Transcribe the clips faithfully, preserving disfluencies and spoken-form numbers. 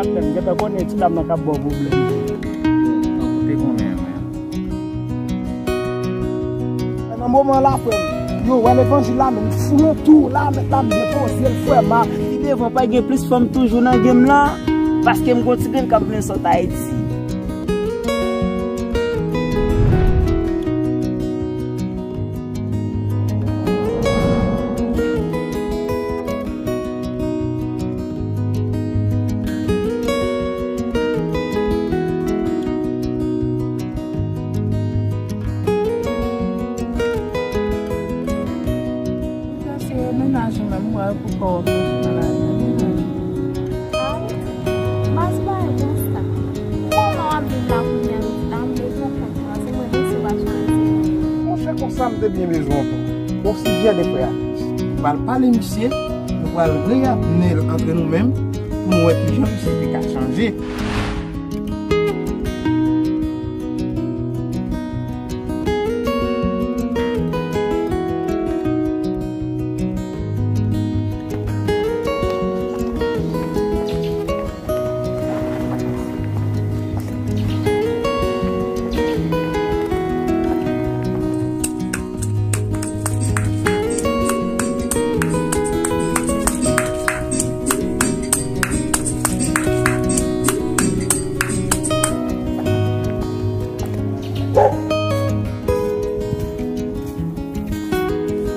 Frè m, gentan konnen ti dam nan k ap ba w pwoblèm. Nan kote konbyen, men? Nan moman la, frè m, yo, wè levanjil la, men m fout yon tou la, mèt la, m byen poze l, frè m, a. Pi devan, pa gen plis fanm toujou nan game la, paske m gon ti grenn k ap vin sot Ayiti. Sa se mennaj ou menm, ou wè pou kò w ap manje nan lari a, mennaj ou. Ay, baz pa e konsa. Kòman w ap viv la kounye a, m bezwen konprann, se mwen mesye pa chwazi. Monchè, konsa m te byen bezwen w tou. Bon, si byen de frè a. Nou pral pale misye, nou pral reyapnè l antre nou menm, pou nou wè kijan misye te ka chanje.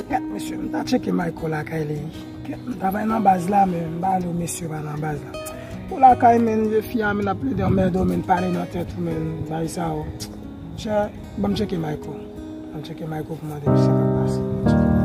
Gad, mesye, m ta tcheke Michael lakay li. Kèt, m travay nan baz la, men m pa ale mesye pa nan baz la. Ou lakay, men, vye fi a, men, ap plede anmède w, men, pale nan tèt ou, men, bay sa, o. Chè, ban m tcheke Michael. Ban m tcheke Michael pou mande misye sa k ap pase. Ban m tcheke Michael.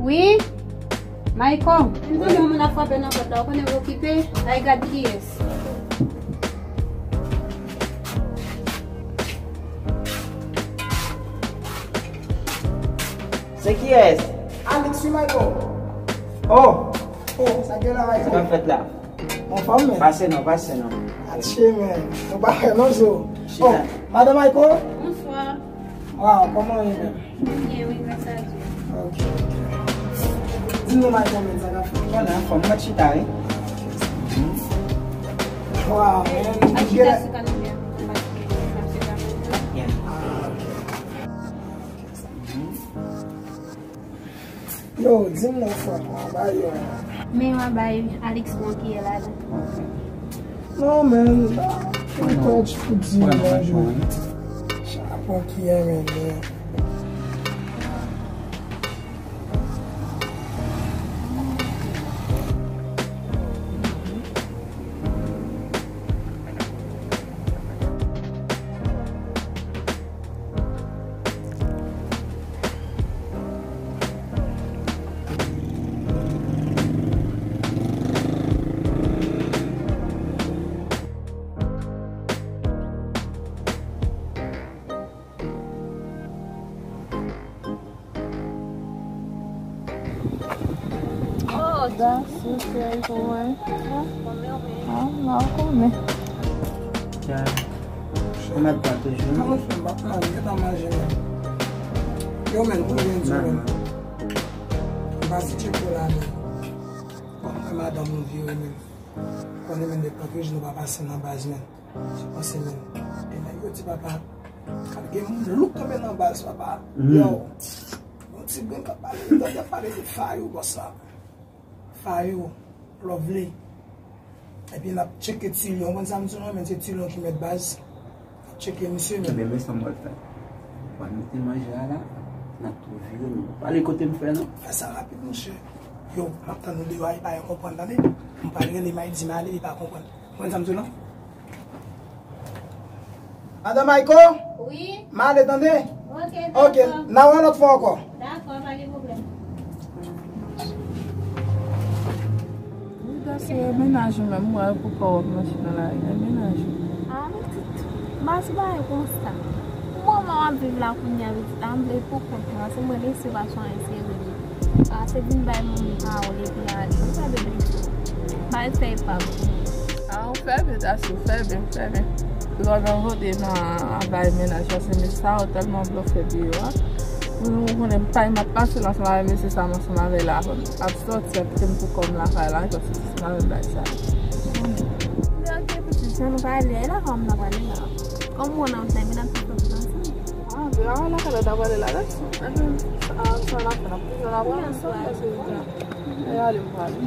Wi, Michael. M tande yon moun ap frape nan pòt la, ou konnen m okipe, ay gad kiyès. Se kiyès? Alex, wi, Michael. Oh! Oh, sa gen la, Michael? Sa k ap fèt la? Anfòm, men. Pase non, pase non. Atche, men. Nou pa fè non, zo. Chita. Oh, Madan Michael? Bonswa. Waw, kòman w ye, men? Byen, wi, gras a Dye. Ok, ok. Di m non, Michael, men, sa k ap fèt? Bon, anfòm, mwen chita, wi. Waw, men. Al chita sou kanapè a, paske m ap chita pou ou. Yeah. Ah, ok. Yo, di m non, frè m, w a bay yo. Men w a bay Alex pran kiyè ladan. Non, men, ba, m kwè ti pou di, men, yo. Sa pran kiyè, men, men. Oh, that's okay, boy. Ah, m pa konnen. Sa, ou mèt pa toujou. Kòman fè m pa manje, gentan manje, men. Yo, men, pou mwen di, men. M pa si tcheke w la, men. Kòm mwen, madanm ou vire, men. Konnen, men, depi ke nou pa pase nan baz, men. Se panse, men. E nèg yo di, papa, ap gen moun louk tonbe nan baz, papa. Yo. Yon ti grenn k ap pale, tande ap pale de Fayou, bòs la. Fayou, Lovely. Epi n ap tcheke Tilyon. Ou konn sa m di w, men se Tilyon ki mèt baz. N ap tcheke misye, men. Ebyen, men sa m pral fè. Mwen mete manje a la, n ap tou vire, nou pale kote m fè, non? Fè sa rapid, monchè. Yo, m ap tann ou deyò a, li pa yon konprann, tande? M pral rele m a, li di m ale, li pa konprann. Ou konn sa m di w, non? Madan Mayko? Wi. M ale, tande? Ok, dakò. Ok, n a wè lòt fwa ankò. Dakò, pa gen pwoblèm. Bouda Se mennaj ou menm, mwen pou kò w ap mache nan lari, men mennaj ou. Ah, pitit, m pa sou bagay konsa. Pou moman w ap viv la kounye a, pitit, a m vle pou kont mwen, se mwen lese pa sou anyen serye. Ah, se vin bay moun pawòl epi ale. Ou sa vle di? Bay fèy pa pou mwen. Ah, ou fè byen, Tati, ou fè byen, ou fè byen. Lò nan vote nan bay mennaj la, se mesye sa yo tèlman blofè byen yo a. Ou konnen m pa, m ap pase l ansanm avè mesye sa, m ansanm avè l la. Ap sòti ap kite m pou kò m lakay la, paske se pa menm bagay sa. Men oke, pitit, jan nou pale, e lakay w m ta pale la. Kòm ou nan fè, men n ap fè tout ansanm. Ah, men a lakay la w ta pale la, lèt. Ann, sa n ap fè, n ap toujou n ap pale ansanm, paske e ale m pale.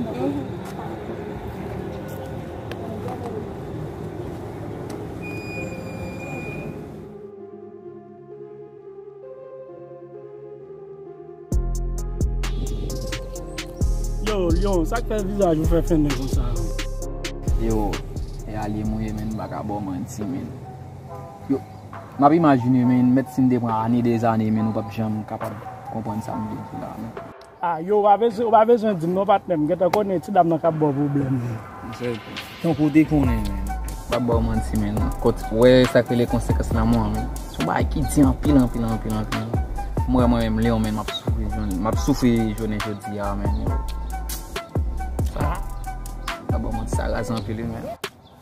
Yo, Lyon, sa k fè vizaj ou fè fennen konsa? Yo, e alye m ou ye, men, m pa ka ba w manti, men. Yo, m ap imajine, men, mèt si n te pran ane dèzane, men, ou p ap janm kapab konprann sa m vle di la, men. Ah, yo, ou pa bezwen, ou pa bezwen di m non, patnè m. Gentan konnen ti dam nan k ap ba w pwoblèm. Tankou w te konnen, men. M p ap ba w manti, men. Kot, wè sa k rele konsekans lanmou an, men. Se yon bagay ki di anpil, anpil, anpil, anpil. Mwen, mwen menm, Leon, men, m ap soufri jounen, m ap soufri jounen jodi a, men, yo. Sa, m p ap ba w manti, sa raz anpil, wi, men.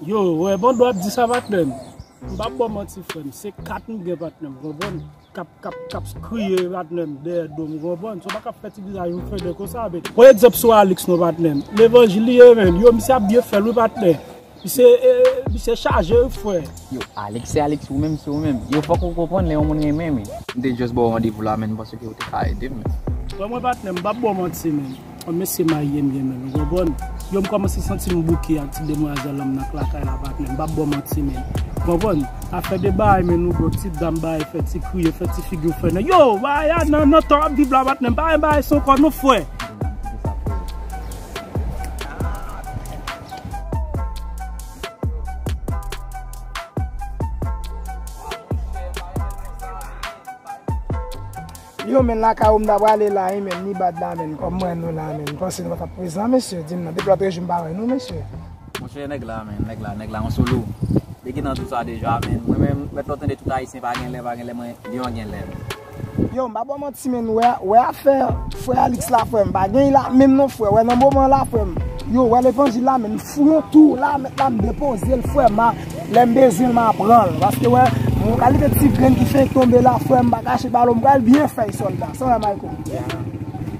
Yo, wè, bon, dwa ap di sa, patnè m. M p ap ba w manti, frè m. Se kat m gen, patnè m, konprann? K ap, k ap, k ap kriye, patnè m, dèyè do m, ou konprann? Se w pa k ap fè ti vizaj ou fede konsa, men. Pran egzanp sou Alix non, patnè m. Levanjil li ye, men. Yo, misye ap byen fè l, wi, patnè. Misye, eh, misye chaje, wi, frè. Yo, Alix, se Alix ou menm, se ou menm. Yo, fòk ou konprann lè yon moun renmen, men. M te just ba w randevou la, men, paske ou te ka ede m, men. Wè, mwen, patnè m, m p ap ba w manti, men. Yon mesye marye m ye, men, ou konprann? Yo, m kòmanse santi m bouke ak ti demwazèl la, m nan lakay la, patnè m, m p ap ba w manti, men. Ou konprann? Afè de bagay, men, nou bon, ti dam bagay, fè ti kriye, fè ti figi w fè nan. Yo, bagay a nan, nan tan w ap viv la, patnè m, pa gen bagay sa ankò, non, frè. Yo, men, lakay ou m ta prale la, wi, men, ni bad la, men, kòm m wè nou la, men, m panse nou pa t ap prezan, mesye, di m nan, depi lòt jou m pa wè nou, mesye. Monchè, nèg la, men, nèg la, nèg la, yon solo. Li gentan di w sa deja, men, mwen menm, mèt lòt tande tout Ayisyen pa gen lè, pa gen lè, mwen, Lyon gen lè. Yo, m pa ba w manti, men, wè, wè afè frè Alix la, frè m, pa gen la menm non, frè, wè, nan moman la, frè m. Yo, wè levanjil la, men, m fou yon tou la, mèt la, m depoze l, frè m, a, lè m bezwen l, m a pran l. Paske, wè, yon kalite ti grenn ki fenk tonbe la, frè m, pa kache ba l, m pral byen fè l, sòlda. Sa w wè, Mayko?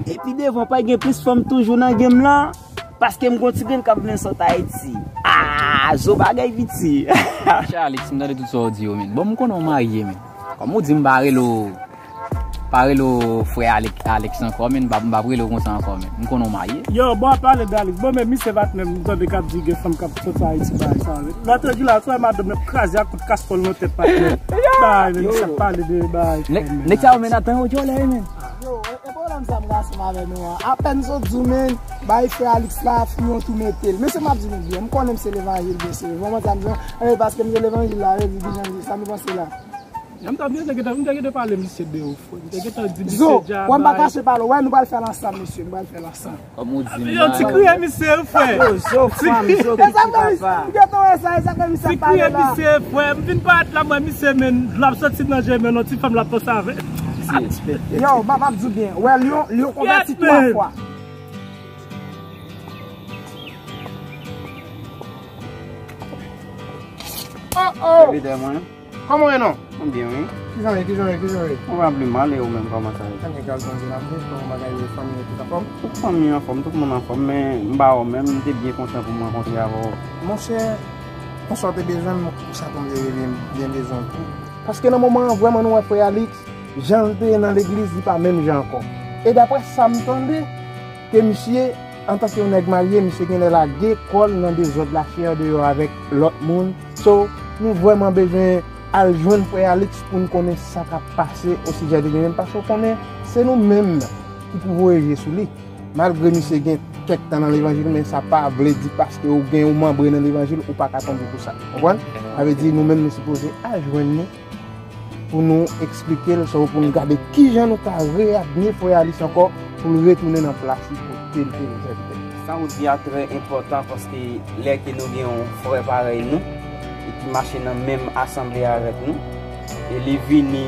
Epi devan, pa gen plis fanm toujou nan game lan, paske m gon ti grenn k ap vin sot Ayiti. Ah, zo bagay piti. Chè Alix, m tande tout sa w di yo, men. Bon, m konnen w marye, men. Kòm ou di m pa rele w, pa rele w frè Alix, Alix ankò, men m p ap, m p ap rele w konsa ankò, men. M konnen w marye. Yo, bon, ap pale de Alix. Bon, men misye patnè m, m tande k ap di gen fanm k ap sot Ayiti bagay sa, men. Lòt jou la, frè madanm nan kraze ak kout kaspòl nan tèt patnè m. Bay, men, misye ap pale de bagay. Nèg, nèg sa yo, men, ap tann yo djòlè, men. Yo, e, e pwoblèm sa m ka ansanm avè nou an. Apèn sot di w, men, bay frè Alix la, fou yon tou mete l. Mesye, m ap di nou byen, m konnen m se levanjil, byen se, bon, mwen sa m di, e, paske m se levanjil la, yo di, kijan, sa nou panse la? Yo, m t ap byen, m te gentan, m te gentan pale misye de ou, frè. M te gentan di misye dja, wè, m pa kache pale w, wè, nou pral fè l ansanm, mesye, nou pral fè l ansanm. Kòm ou di m la. Yo, ti kriye misye, frè. Yo, zo fanm, zo pitit papa. Ti kriye misye, frè. M vin parèt la, m wè misye, men, dlo ap soti nan je, men, yon ti fanm l ap panse avè. Yo, m ap, m ap di w byen. Wè, Lyon, Lyon konvèti twa fwa. Oh, oh! Sèvitè mwen. Kòman w ye non? Mwen byen, wi. Kijan w ye, kijan w ye, kijan w ye? Mwen pa pli mal, e ou menm, kòman sa ye? Anyen, gras Bondye, n ap viv, kòman bagay yo, fanmi yo, tout anfòm? Tout fanmi anfòm, tout moun anfòm, men m pa wè w menm, m te byen kontan pou m rankontre avè w. Monchè, konsa w te bezwen m, pou sa tou m te rele m, byen bezwen w tou. Paske nan moman an, vrèman, nou wè frè Alix, jan l te ye nan legliz, li pa menm jan ankò. E daprè sa m tande, ke misye, antanke yon nèg marye, misye genlè lage kò l nan dezòd lachè deyò avèk lòt moun. So, nou vrèman bezwen al jwenn frè Alix pou n konnen sa k ap pase osijè de li menm, paske w konnen, se nou menm ki pou voye je sou li. Malgre misye gen kèk tan nan levanjil, men sa pa vle di paske ou gen, ou manbre nan levanjil, ou pa ka tonbe pou sa. Konprann? Sa vle di nou menm nou sipoze al jwenn li pou nou eksplike l, sa pou nou gade kijan nou ka readmire frè Alix ankò pou l retounen nan plas li kote l te deja te. Sa ou di a trè enpòtan paske lè ke nou gen yon frè parèy nou e ki mache nan menm asanble avèk nou, e li vini,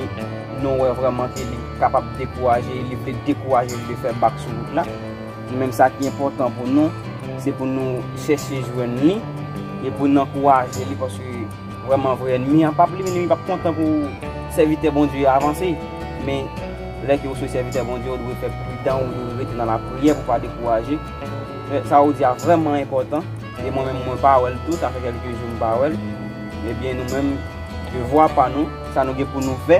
nou wè vrèman ke li kapab dekouraje, li vle dekouraje, li vle fè bak sou wout la. Nou menm, sa ki enpòtan pou nou, se pou nou chèche jwenn li e pou n ankouraje li, paske vrèman vre ènmi an p ap, li menm li p ap kontan pou sèvitè Bondye a avanse. Men lè ke ou se sèvitè Bondye, ou dwe fè pridan, ou dwe rete nan lapriyè pou pa dekouraje. Men sa ou di a vrèman enpòtan. E mwen menm, mwen pa wè l tou, sa fè kèlke jou m pa wè l. Ebyen, nou menm, devwa pa nou, sa nou gen pou nou fè,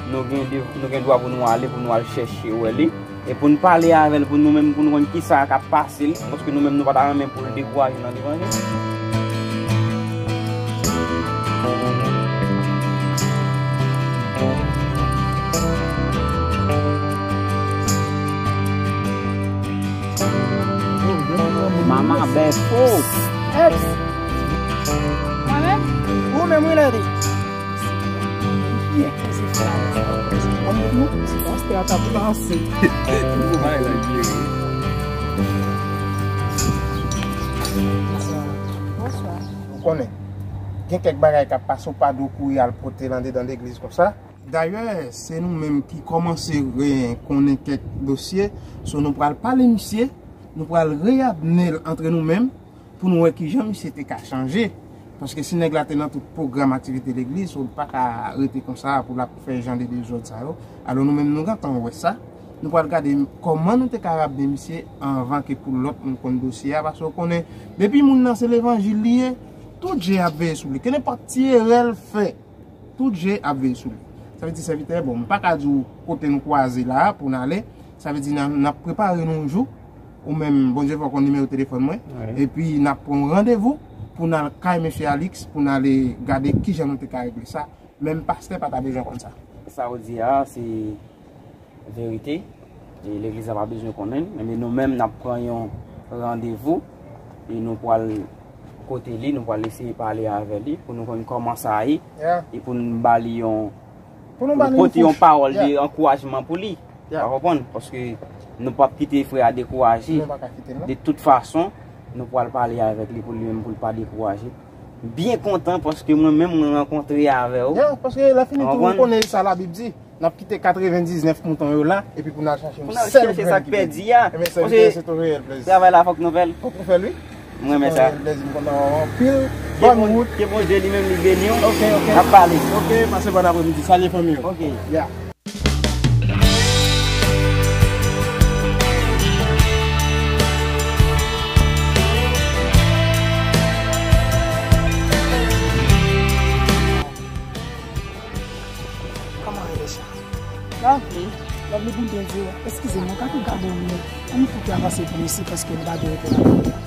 nou gen dev-, nou gen dwa pou nou ale, pou nou al chèche wè li. E pou n pale avè l, pou nou menm, pou nou konn kisa k ap pase l, paske nou menm, nou pa ta renmen pou l dekouraje nan levanjil. Mama bèfo. Eps. Mwen menm? Ou menm, wi, Lady. Byen, se fè a. Bon, nou, se pastè a t ap lanse. Bon bagay la, byen, wi. Bonswa. Bonswa. Ou konnen, gen kèk bagay k ap pase, ou pa dwe kouri al pote l andedan legliz konsa. Dayè, se nou menm ki kòmanse re-, konnen kèk dosye. So, nou pral pale misye, nou pral reyadne l antre nou menm pou nou wè kijan misye te ka chanje. Paske si nèg la te nan tout pwogram aktivite legliz, so, l pa ka rete konsa pou l ap fè jan de dezòd sa yo. Alò, nou menm, nou gentan wè sa. Nou pral gade kòman nou te ka radne misye anvan ke pou lòt moun konn dosye a. Paske w konnen, depi moun nan se levanjil li ye, tout je ap veye sou li. Kenenpòt ti erè l fè, tout je ap veye sou li. Sa vle di, sèvitè, bon, m pa ka di w kote nou kwaze la a pou n ale. Sa vle di, n a, n ap prepare nou yon jou. Ou menm, Bondye fè w konn nimewo telefòn mwen. Wi. Epi, n ap pran yon randevou pou n al kay mesye Alix, pou n ale gade kijan nou te ka regle sa. Menm pastè pa ta bezwen konn sa. Sa ou di a, se verite. E legliz la pa bezwen konnen l. Men nou menm, n ap pran yon randevou. E nou pral kote li, nou pral eseye pale avè li pou nou konn kòman sa ye. Yeah. E pou nou ba li yon, pou nou ba li yon pòte yon pawòl de ankourajman pou li. Yeah. Ou konprann? Paske nou p ap kite frè a dekouraje. Nou pa ka kite l, non. De tout fason, nou pral pale avèk li pou li menm, pou l pa dekouraje. Byen kontan paske mwen menm, mwen rankontre avè w. Yeah, paske lè fini tou, ou konnen sa Labib di. N ap kite katrevendiznèf mouton yo la, epi pou n al chache yon sèl grenn ki pèdi a. Ebyen, sèvitè, se yon reyèl plezi. Travay la fòk nou fè l. Fòk nou fè l, wi. Mwen renmen sa. Se yon reyèl plezi, m kontan wè w anpil. Bòn wout. Ke Bondye li menm li beni w. Ok, ok. N ap pale. Ok, pase bòn apremidi. Salye fanmi yo. Ok. Yeah. Kòman rele sa? Lovely. Lovely, pou m te di w, eskize m, ou ka tou gade w, men ann fout avanse pou isi, paske m pa dwe rete la.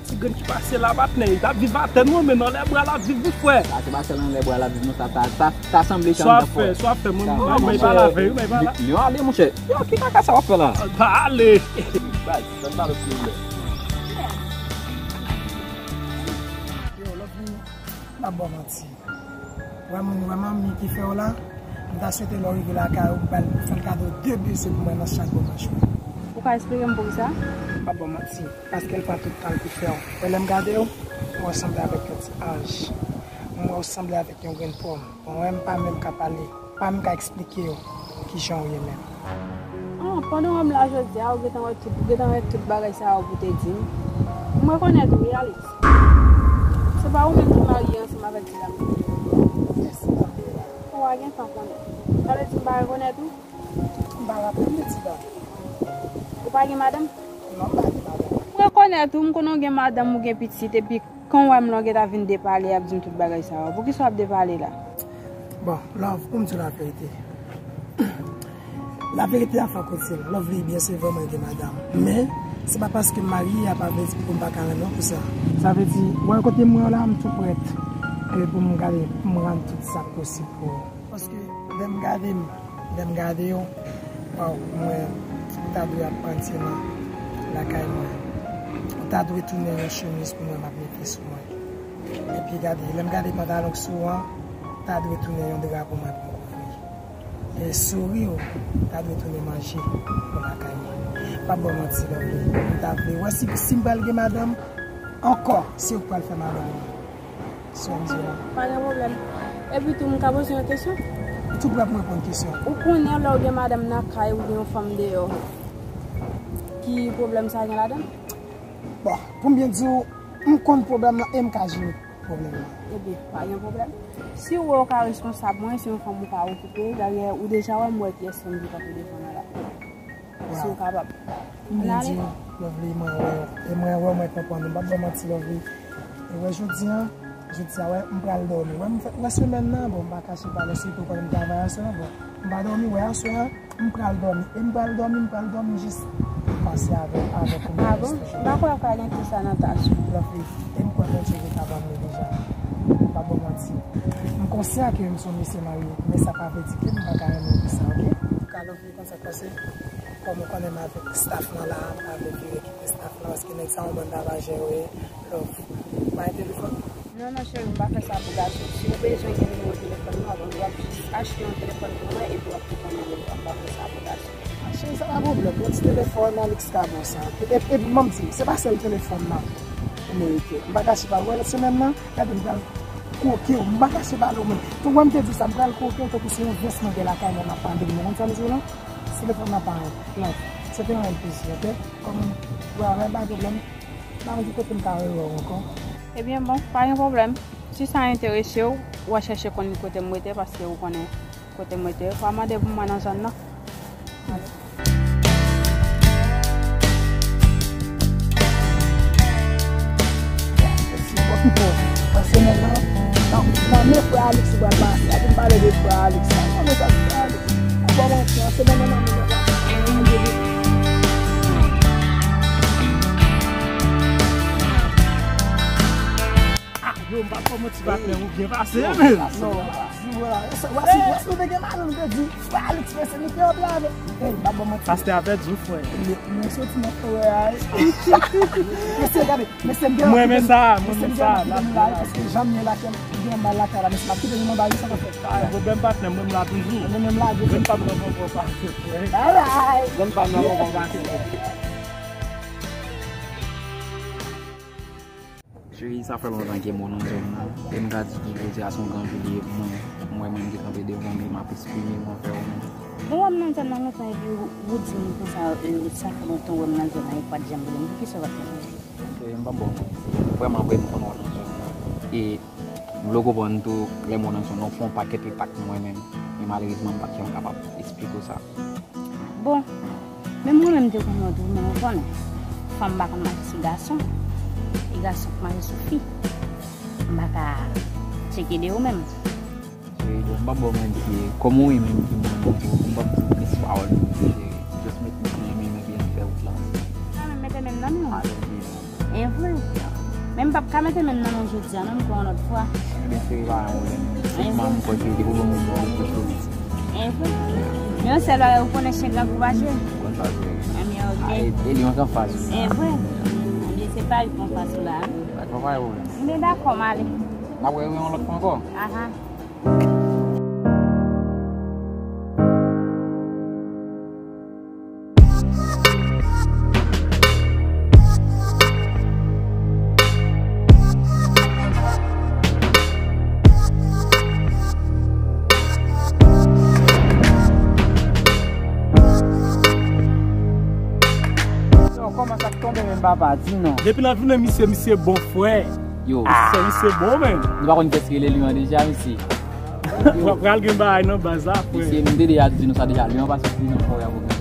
Ti grenn ki pase la, patnè, li t ap viv atè, non, men nan lèbra l ap viv, wi, frè. Sa se pa sèl nan lèbra l ap viv, non, sa, sa, sa, sa sanble sa anndan fò. Sa w ap fè, sa w ap fè, mwen, mwen, mwen pa la vè, wi, mwen pa la. Yo, ale, monchè. Yo, ki kaka sa w ap fè la? Pa ale. Bay, sa n pale sou lè. Yo, lòt vini, m ap ba w manti. Wè moun, wè manmi ki fè w la, m ta swete lè w rive lakay ou, ou ba l, fè l kado de beze pou mwen nan chak bò machwè. Ou ka eksplike m poukisa? M p ap ba w manti, paske l pran tout tan l pou fè w. Wè lè m gade w, m wè w sanble avèk yon ti anj. M wè w sanble avèk yon grenn pòm. Bon, wè m pa menm ka pale, pa menm ka eksplike w kijan w ye menm. Ah, pandan w wè m la jodi a, ou gentan wè tout, ou gentan wè tout bagay sa yo pou te di m. M rekonnèt ou wi, Alex. Se pa ou menm ki marye ansanm avèk ti dam nan? Mèsi, tande la. Ou pa gentan konnen. Sa vle di m pa rekonnèt ou? M pa raple m de ti dam. Ou pa gen madanm? Non, m pa gen madanm. M rekonnèt ou, m konnen w gen madanm, ou gen pitit, epi kan w wè m la, w gentan vin depale, ap di m tout bagay sa yo. Poukisa w ap depale la? Bon, love, pou m di w laverite. Laverite a fè w konn se Lovely, byen se vre mwen gen madanm. Men, se pa paske m marye a pa vle di pou m pa ka renmen w pou sa. Sa vle di, w wè kote m wè w la, m tou prèt, e, pou m gade, pou m rann tout sa k posib pou ou. Paske lè m gade m, lè m gade w, waw, m wè, Ou ta dwe ap pandye nan lakay mwen. Ou ta dwe tounen yon chemiz pou mwen m ap mete sou mwen. Epi gade, lè m gade pantalon k sou ou an, ta dwe tounen yon dra pou mwen pou m kouvri. E souri w, ta dwe tounen manje pou lakay mwen. M p ap ba w manti, Lovely. M ta vle wè si, si m pral gen madanm ankò, se ou k pral fè madanm mwen. Sou m di la. Pa gen pwoblèm. Epi tou, m ka poze yon kesyon? Tou prè pou reponn kesyon. Ou konnen lè w gen madanm nan kay, ou gen yon fanm deyò, ki pwoblèm sa gen ladan l? Bon, pou m byen di w, m konn pwoblèm lan e m ka jere pwoblèm lan. Ebyen, pa gen pwoblèm. Si w wè w ka reskonsab mwen, se yon fanm ou ka okipe, dayè, ou deja wè m wè pyès fanm ki kanpe devan nan la. Si w kapab. Ann ale. Lovely, mwen wè w. E mwen wè w, mwen konprann ou. M p ap ba w manti, Lovely. E wè, jodi a, jodi a, wè, m pral dòmi. Wè, m fè, wè, semèn nan, bon, m pa kache pa w, sirtou kòm m travay aswè a, bon, m pa dòmi, wè, aswè a, m pral dòmi. E m pral dòmi, m pral dòmi jis pase avè, avè w. Ah bon? M pa kwè w ka gen tout sa nan tas ou. Lovely, e m kwè Bondye te ka ban m li deja. M p ap ba w manti. M konsyan ke m se yon mesye marye, men sa pa vle di ke m pa ka renmen w pou sa, oke? Antouka, Lovely, konn sa k pase? Kòm ou konnen m avèk staff lan la, m pa vle vire kite staff lan, paske nèg sa yon bann ravajè yo ye, Love. Ou pa gen telefòn? Non, non, cheri, m pa fè sa pou gason. Si w bezwen gen nimewo telefòn mwen, w ap jis achte yon telefòn pou mwen, epi w ap tou ban m nimewo a, m pa fè sa pou gason. Ah, cheri, sa pa pwoblèm, yon ti telefòn, Alix ka ba w sa. E, e, epi, ban m di w, se pa sèl telefòn nan ou merite. M pa kache pa w, wè, lòt semèn nan, gade, m pral kwoke w, m pa kache pale w, men. Tou, wè, m te di w sa, m pral kwoke w, tankou se yon vès mwen gen lakay mwen, m ap pandri. Ou konn sa m di w la? Telefòn nan pa yon plant. Se te yon plezi, oke? Kòm, wè, wè, pa pwoblèm. M pa konn ki kote m ka rewè w ankò. Ebyen, bon, pa gen pwoblèm. Si sa enterese w, w a chèche konn kote m rete, paske ou konnen kote m rete. W a mande pou mwen nan zòn nan. Ale. Mèsi, okipe w. Paske nan, nan, nan, nan men frè Alix ou pral pase. Epi m pale de frè Alix la. Nan men sa, frè Alix. Ou bon, bon, frè, se nan, nan, nan, nan, nan, nan, nan, nan. Ah, yo, m pa fè manti, patnè, ou byen pase, men. Non, wè, wè, wè, si, wè, si nou te gen madanm, nou te di, frè Alix, men se nou te antrave. Ey, m pa ba w manti. Pastè a pèdi w, frè. Men, men soti nan forè a, ey. Mesye, gade, mesye, m gen anpil, m renmen sa, m renmen sa, paske jan m ye lakay, m gen mal lakay la, mesye, m ap kite nou anba, wi, sa k ap fèt. Pa gen pwoblèm, patnè, m menm la toujou. Mwen menm la, mwen pa pran pran pase, frè. Bye bye. Mwen pa pran pran pase, frè. Cheri, sa fè lontan ke m wè w nan zòn nan. E m ka di tou jodi a se yon gran jou li ye pou mwen. M wè moun ki kanpe devan m e m ap eksprime m anvè w menm. Bon, wè m nan zòn nan lontan epi ou, ou di m konsa, e, sa fè lontan w wè m nan zòn nan e w pa t janm rele m. Poukisa w pa t janm rele m? E m p ap ba w manti. Vrèman vre, m konn wè w nan zòn nan. E m vle w konprann tou, lè m wè w nan zòn nan, w fè yon pakèt enpak pou mwen menm. E malerezman, m pa t janm kapab eksplike w sa. Bon, menm mwen menm m te konn wè tou, men ou konnen, fanm pa konn mache sou gason, e gason k mache sou fi. M pa ka tcheke de ou menm. E, bon, m p ap ba w manti, kòm ou renmen m, ki m renmen tou, m p ap di w plis pawòl pou m di, cheri. Just mete men nan men m epi ann fè wout la ansanm. Sa menm mete men m nan men w. Alèz, wi. E vre. Men m p ap ka mete men m nan men w jodi a non, m kwè yon lòt fwa. Ebyen, cheri, pa gen pwoblèm. Sèlman m kwè ke depi w ban m yon bon kout pye. E vre. Men yon sèl bagay, ou konnen chen grangou pa jwe. Ou konn sa, cheri. Ebyen, oke. A, e, e li anfas ou. E vre. Ebyen, se pa li k anfas ou la, wi. Pa gen pwoblèm. Ebyen, dakò, m ale. N ap wè yon lòt fwa ankò. Aha. Yo, kòman sa k tonbe menm papa? Di non. Depi nan jounen misye, misye bon frè. Yo. Misye, misye bon menm. Nou pa konn kiyès ki rele Lyon an deja, mesye. Yo. Pral gen bagay nan baz la, frè. Mesye, m te deja di nou sa deja, Lyon pa soti nan forè a pou gen.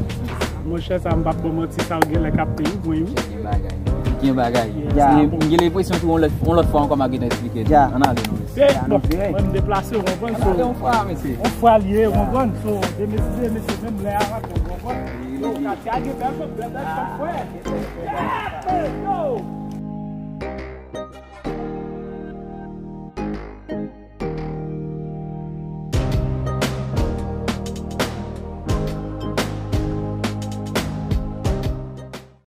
Monchè, sa m p ap ba w manti, sa w genlè k ap peye w, wi. Gen bagay. Gen bagay. Yeah. Se, m gen lenpresyon tou, yon lòt, yon lòt fwa ankò, m a gentan eksplike l. Yeah. Ann ale non, mesye. Bon, mwen m deplase, w konprann, so. Ann ale yon fwa, mesye. Yon fwa l ye, w konprann, so, de mesye, de mesye, menm lè a, w konprann. Yo, katye a gen bèl kòb, bèl, bèl kòb, frè. Yeah, yo.